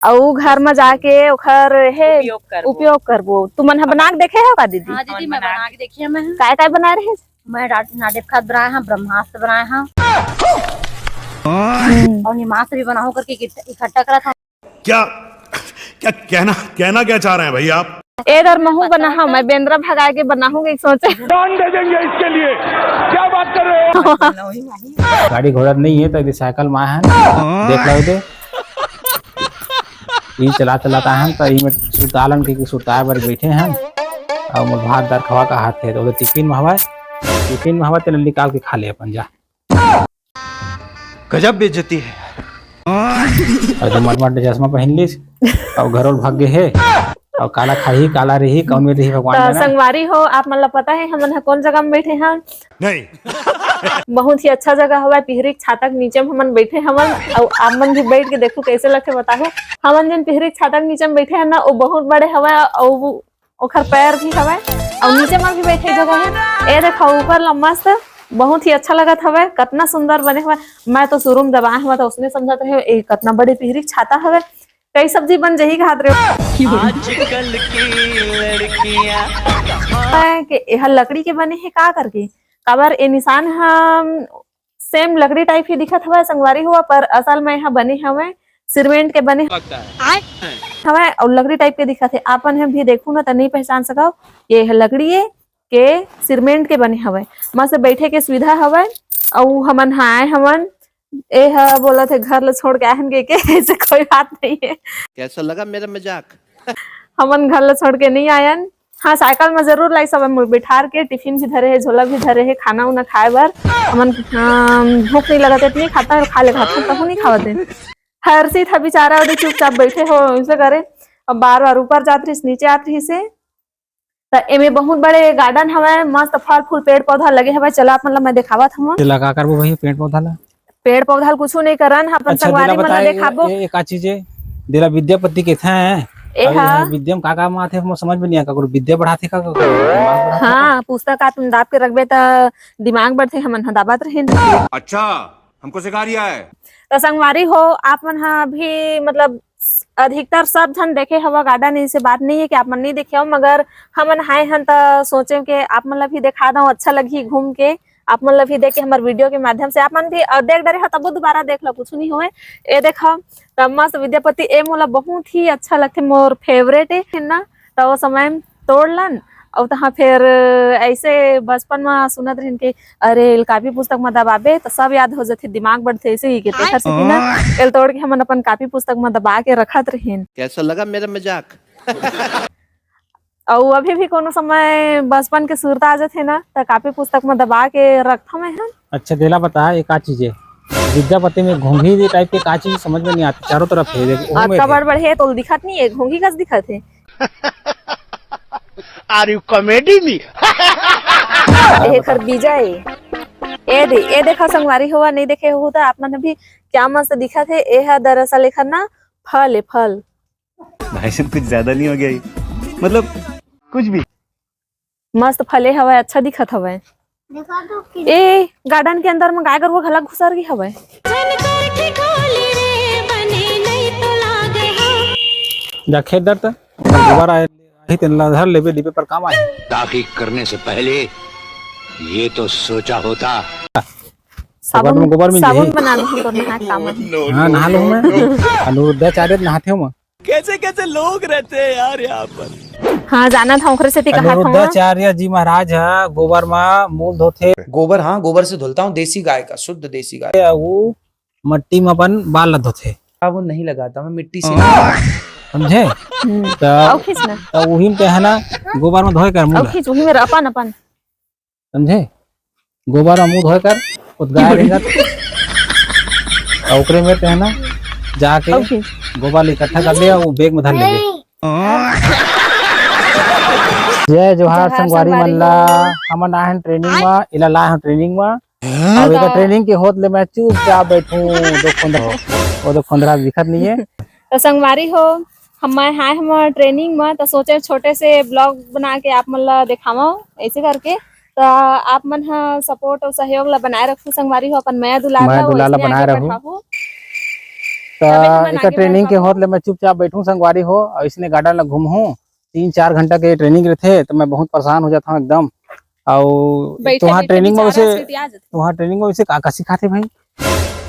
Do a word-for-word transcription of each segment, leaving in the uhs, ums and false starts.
अउ घर म जाके ओखर हे उपयोग करबो। उपयोग करबो। तुमन ह बना के देखे हो का दीदी? हाँ दीदी, मैं बना के देखे हँव। काय काय बनाए रहे? मैं रा-, नाडेप खात बनाए हँव, ब्रह्मास्त्र बनाए हँव। हम्म। अउ निमास भी बनाहूँ करके इकट्ठा, इकट्ठा करत हँव। क्या, क्या कहना, कहना क्या चाह रहे हैं भैया आप? ए दर महूँ बनाहूँ, मैं बेंदरा भगाए के बनाहूँ के सोचे। जान दे देंगे इसके लिए, क्या बात कर रहे हो? गाड़ी घोड़ा नहीं है तो यदि साइकिल में आए हैं, देख लो दे। ई चला चला आए हैं तो ई में सुरतालन के, के सुरताए बर बैठे हैं। अउ मोर भात दार खवा का हाथ है तो टिफिन में हवा, टिफिन में हवा, तेला निकाल के खा ले अपन जा। गजब बेइज्जती है। अउ तो मटमट चश्मा पहन लिस अउ घरों भाग गे हे। अउ काला खाही, काला रही, कौन में रही, भगवान त जाने। संगवारी हो, आप मन ला पता है हमन ह कौन जगह में बैठे हन? नहीं। बहुत ही अच्छा जगह हवय, पिहरी के छाता के नीचे में हमन बैठे हवन। अउ आप मन भी बैठ के देखो कैसे लगथे बताहू। हमन जेन पिहरी के छाता के नीचे में बैठे हन ना, वो बहुत बड़े हवय अउ ओखर पैर भी हवय अउ नीचे म भी बैठे जगह हे। ए देखो ऊपर ल मस्त, बहुत ही अच्छा लगत हवय, कतना सुंदर बने हवय। मैं तो शुरू म जब आए हवय तो उसने समझत रहे ए कतना बड़े पिहरी के छाता हवय, कई सब्जी बन जही कहत रहे। आजकल की लड़कियां के एह लकड़ी के बने हे का करके, काबर ए निशान ह सेम लकड़ी टाइप ही दिखत हवय संगवारी हो, पर असल में एहा बने हवय सीमेंट के बने लगता है। हवय अउ लकड़ी टाइप के दिखत हे। आपन ह भी देखू ना त नई पहचान सकव, ये ह लकड़ी ए के सीमेंट के बने हवय। मस्त बैठे के सुविधा हवय अउ हमन ह आए हवन। ए ह बोलत हे घर ल छोड़ के आए हन के, के ऐसे कोई बात नहीं है। कैसा लगा मेरा मजाक? हमन घर ल छोड़ के नहीं आयन। हाँ, साइकिल में जरूर लाई सब, हम बैठार के टिफिन भी धरे हे, झोला भी धरे हे, खाना उना खाए बर। हमन, अम, भूख नहीं लगत हे, इतनी खाता है, खा ले, खाता तहु नहीं खावत है। हर्षित ह बेचारा ओदे चुपचाप बैठे हो, ऐसे करे। अब बार बार ऊपर जात रहिस, नीचे आत रहिस हे। त एमे बहुत बड़े गार्डन हवय, मस्त फल फूल पेड़ पौधा लगे हवय। चला अपन ला मैं देखावत हूँ। तेला का करबो भैया पेड़ पौधा ला? पेड़ पौधा ल कुछु नइ करन, अपन अच्छा, संगवारी मन ला देखाबो। ए, ए, का चीज ए? देला विद्यापति कथे हैं। ए अरे हा। यहाँ विद्या में का काम आथे, मोर समझ में नहीं आ, काकरो विद्या बढ़ाथे का, काकरो दिमाग बढ़ाथे का? हाँ, पुस्तक आप दाब के रखबे त दिमाग बढ़थे, हमन ह दाबत रहिन। अच्छा, हमको सिखा रिया है। त संगवारी हो, आप मन ह अभी मतलब अधिकतर सब झन देखे हवा गार्डन, ऐसे बात नहीं है कि आप मन नहीं देखे हो, मगर हमन हाय हन त सोचे के आप मन ला भी देखा दो, अच्छा लगही घूम के। आप मन ला भी देख के हमर वीडियो के माध्यम से आप मन भी, अ, देख डरे हो तबो दोबारा देख लो, कुछ नहीं होए। ए देखो, त मस्त विद्यापति, ए मोला बहुत ही अच्छा लगथे, मोर फेवरेट है ना। त वो समय में तोड़ लन, अउ तहाँ फेर ऐसे बचपन में सुनत रहिन के, अरे, एल कापी पुस्तक में दबाबे त सब याद हो जथे, दिमाग बढ़थे, ऐसे ही के तेखर सेती ना, एल तोड़ के हमन अपन कापी पुस्तक में दबा के रखत रहिन। कैसा लगा मेरा मजाक? अउ अभी भी कोनो समय बचपन के सुरता आ जथे ना, त कापी पुस्तक म दबा के रखथव मैं ह। अच्छा, देला बता, ये का चीज है? विद्यापति में घोंघी टाइप के का चीज समझ में नहीं आती, चारों तरफ है, देख, ओहू में अतका है। बड़ बड़ है, तोल दिखत नहीं है, घोंघी कस दिखत है। Are you comedy me? एखर बीजा ए। ए दे, ए देखा संगवारी हो, नहीं देखे हो त आप मन भी, क्या मस्त दिखत है। ए ह दरअसल एखर ना फल है, फल। भाई साहब, कुछ ज्यादा नहीं हो गया ये? मतलब, कुछ भी। मस्त फले हवय, अच्छा दिखत हवय। देखो तो कि- ए, गार्डन के अंदर में गाय गरुवा घलक घुसर गे हवय। जा खेत डर त, गोबर आए, अभी तेन ला धर लेबे, डिब्बे पर काम आए। ताकि करने से पहले ये तो सोचा होता। साबुन, गोबर में गोबर मिल साबुन जाही। बना लूँ तो नहा काम आही। हाँ, नहा लूँ मैं। अनुरुद्धाचार्य नहाथे हूँ मैं। कैसे कैसे लोग रहते हैं यार यहाँ पर। हाँ, जाना था, ओकरे सेती कहा था। अनुरुद्धाचार्य जी महाराज ह गोबर मा मूल धोथे। गोबर, हाँ, गोबर से धुलता हूँ, देसी गाय का, शुद्ध देसी गाय। अउ मट्टी मा अपन बाल ला धोथे। साबुन नहीं लगाता मैं, मिट्टी से। समझे? हम्म। त, अउ खींच ना। त उही में ते है ना, गोबर में धोए कर मुंह अउ ला। खींच, उही में अपन, अपन। समझे? गोबर अमूद होय कर, उत गाय रेंगत। अउ ओकरे में ते है ना, जाके अउ खींच। गोबर इकट्ठा कर ले, अउ बैग में धर ले। जय जोहार जोहार संगवारी संगवारी मन ला। हो। हमन आए हन ट्रेनिंग मा, इला लाए हन ट्रेनिंग मा। हाँ। अउ एकर ट्रेनिंग के होत ले मैं चुपचाप बैठूं, दो पंद्रह, वो दो पंद्रह दिखत नहीं है। तो संगवारी हो, हम मैं हाय हम ट्रेनिंग मा, तो सोचे छोटे से ब्लॉग बना के आप मन ला देखावं, ऐसे करके। तो आप मन ह सपोर्ट अउ सहयोग ला बनाए रखू संगवारी हो, अपन मया दुलार मया ला दुलार ला वइसने बनाए आगे रहू। बढ़ाहू। त तबे हमन एकर आगे बढ़ ट्रेनिंग के पाबो। होत ले मैं चुपचाप बैठूं संगवारी हो, अउ इसने गार्डन ला घूमहूं। तीन चार घंटा के ट्रेनिंग रहिथे, त मैं बहुत परेशान हो जाता हूं एकदम। अउ बैठे तुहां बैठे ट्रेनिंग में विचार उसे, सीटी आ जाथे। तुहां ट्रेनिंग में उसे का का सिखाथे भाई?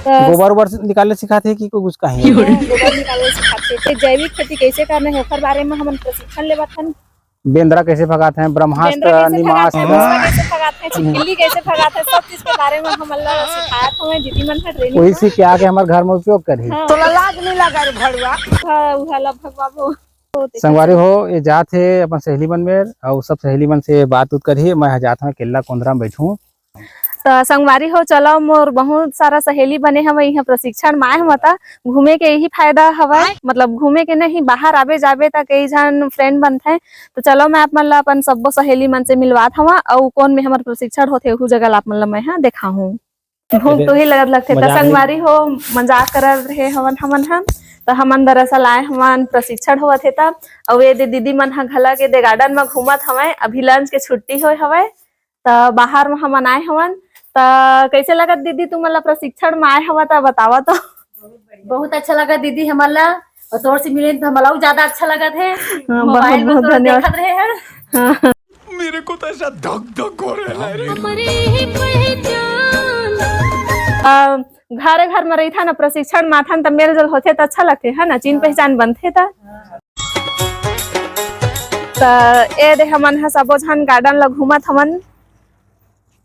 त गोबर उबर निकाले सिखाथे कि कोई कुछ कहीं? हाँ, गोबर निकाले सिखाथे। ते जैविक खेती कैसे करना है, ओकर बारे में हमन प्रशिक्षण लेवत हन। बेंदरा कैसे भगात हैं, ब्रह्मास्त्र, बेंदरा कैसे भगात निमास्त्र। हैं, मुसवा कैसे भगात हैं, छिपकली कैसे भगात हैं, सब चीज के बारे में हमन ला सिखात हवं दीदी मन ह ट्रेनिंग वही में। सीख के आके हमर घर में उपयोग करही। हाँ। तोला लाज नहीं लगा रे भड़ुआ? हाँ, उहा ला भगवाबो। संगवारी हो, ये जात हे अपन सहेली मन में, अउ सब सहेली मन से बात उत करही। मैं ह जात हवं केला कोंदरा में बैठूं। त संगवारी हो, चलो, मोर बहुत सारा सहेली बने हवय, इहाँ प्रशिक्षण म आए हवं, त घूमे के यही फायदा हवय। मतलब घूमे के नहीं, बाहर आबे जाबे त कई झन फ्रेंड बनथे। त चलो, मैं आप मन ला अपन सब्बो सहेली मन से मिलवात हवं, अउ कोन में हमर प्रशिक्षण होथे, उहू जगह ला आप मन ला मैं हा देखाहूं। भूख तो ही लगत लगथे। त संगवारी हो, मजाक करत रहे हवन हमन ह। त हमन दरअसल आए हवन प्रशिक्षण होवत हे त, अउ ये दे दीदी मन ह घला के दे गार्डन म घूमत हवय। अभी लंच के छुट्टी होय हवय, त बाहर म हमन आए हवन। त कैसे लगत दीदी, तुमन ला प्रशिक्षण म आए हवा त बतावा तो। बहुत अच्छा लगा दीदी हमन ला, अउ तोर से मिले त हमन ला अउ ज्यादा अच्छा लगत हे। हाँ, मोबाइल बहुत, में बहुत तोर धन्यवाद। देखत रहे हैं। हाँ। मेरे को तो ऐसा धक धक हो रहा है। हमरे ही पहचान। अ, घर घर म रहिथन, प्रशिक्षण माथन त मेल जोल होथे त अच्छा लगथे, है ना, चिन पहचान बनथे त। त ए दे हमन ह सबो झन गार्डन ल घूमत हवन।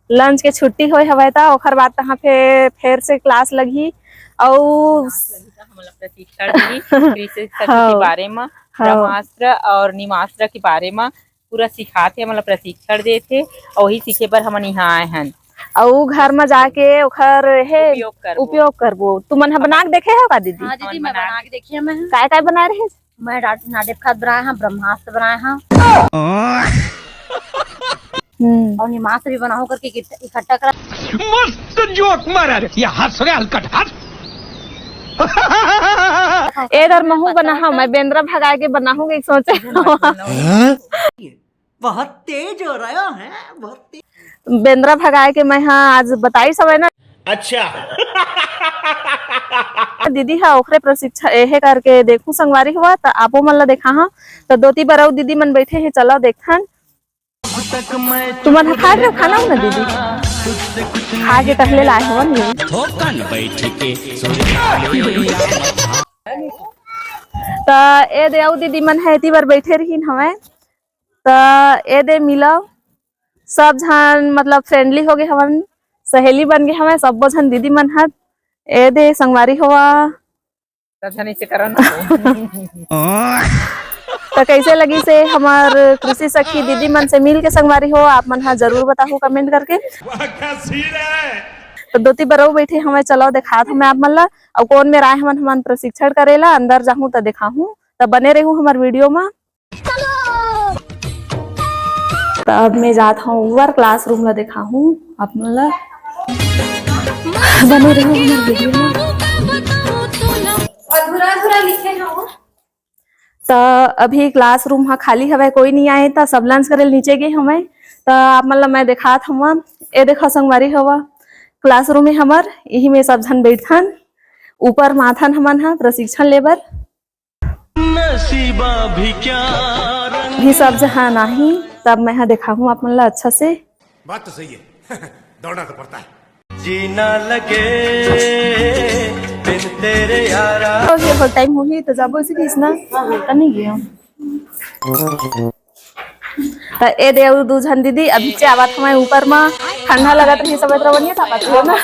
लंच के छुट्टी होय हवय त ओखर बाद तहाँ फे-, फेर से क्लास लगही। अउ क्लास लगही त हमन ल प्रशिक्षण दिही कृषि सखी के हाँ। बारे म, हाँ। ब्रह्मास्त्र और निमास्त्र के बारे म पूरा सिखाथे, हमन ल प्रशिक्षण देथे। अउ वही सीखे बर हमन इहाँ आए हन। अउ घर म जाके ओखर हे उपयोग करबो। उपयोग करबो। तुमन ह बना के देखे हो का दीदी? हाँ दीदी, हमन मैं बना बना के देखे हन। काय काय बनाए रहे? मैं डा-, नाडेप खाद बनाए हन, ब्रह्मास्त्र बनाए हन। हम्म। अउ निमास्त्र भी बनाहूं करके इकट्ठा, इकट्ठा करा। मस्त जोक मारा रे, ये हंस रे हलकट हंस। ए दर महू बनाहूं, मैं बेंदरा भगाए के बनाहूं के सोचे। हाँ? बहुत तेज हो रहा है, बहुत तेज। बेंदरा भगाए के मैं हा आज बताई समय ना। अच्छा। दीदी हा ओखरे प्रशिक्षण एहे करके देखू संगवारी हुआ, त आपो मन ला देखा हा। त दोती बरऊ दीदी मन बैठे हे, चलो देखथन। तुमन हा खा रहे हो खाना हो ना दीदी? खा के टहले लाए हो ना? थोकन बैठ के। त ए दे अउ दीदी मन हे एती बर बैठे रहिन हवय। त ए दे मिलो, सब झन मतलब फ्रेंडली हो गे हवन, सहेली बन गे हवन सब्बो झन दीदी मन ह। ए दे संगवारी होवा। सब झन ऐसे करन। त कैसे लगी से हमर कृषि सखी दीदी मन से मिल के संगवारी हो, आप मन ह जरूर बताहू कमेंट करके। वाह, क्या सीन है। त दोती बरऊ बैठे हवय, चलो देखात हवय आप मन ला। अउ कोन मेर आए हवन हमन प्रशिक्षण करे ला, अंदर जाहूं त देखाहूं। त बने रहू हमर वीडियो म। त अब मैं जात हूँ ऊपर क्लासरूम ला देखाहूँ आप मन ला। बने रहो हमर वीडियो में। अधूरा अधूरा लिखे हो। त अभी क्लासरूम ह खाली हवय, कोई नहीं आए, त सब लंच करे नीचे गे हवय। त आप मन ला मैं देखात हवं, ए देखो संगवारी हवा, क्लासरूम हे हमर, इही में सब झन बैठन, ऊपर माथन हमन ह प्रशिक्षण लेबर। नसीबा भी क्या रंग। अभी सब जहाँ नाही, तब मैं हा देखाहूँ आप मन ला अच्छा से। बात तो सही है। दौड़ना तो पड़ता है। जीना लगे बिन तेरे यारा। तो ये हो टाइम होही तो जाबो इसी बीच ना। त नहीं गया। त ए दे अउ दू झन दीदी अभी चे आवत हवय ऊपर मा। ठंडा लगत रही सब तरह बनिए था पाती हो ना।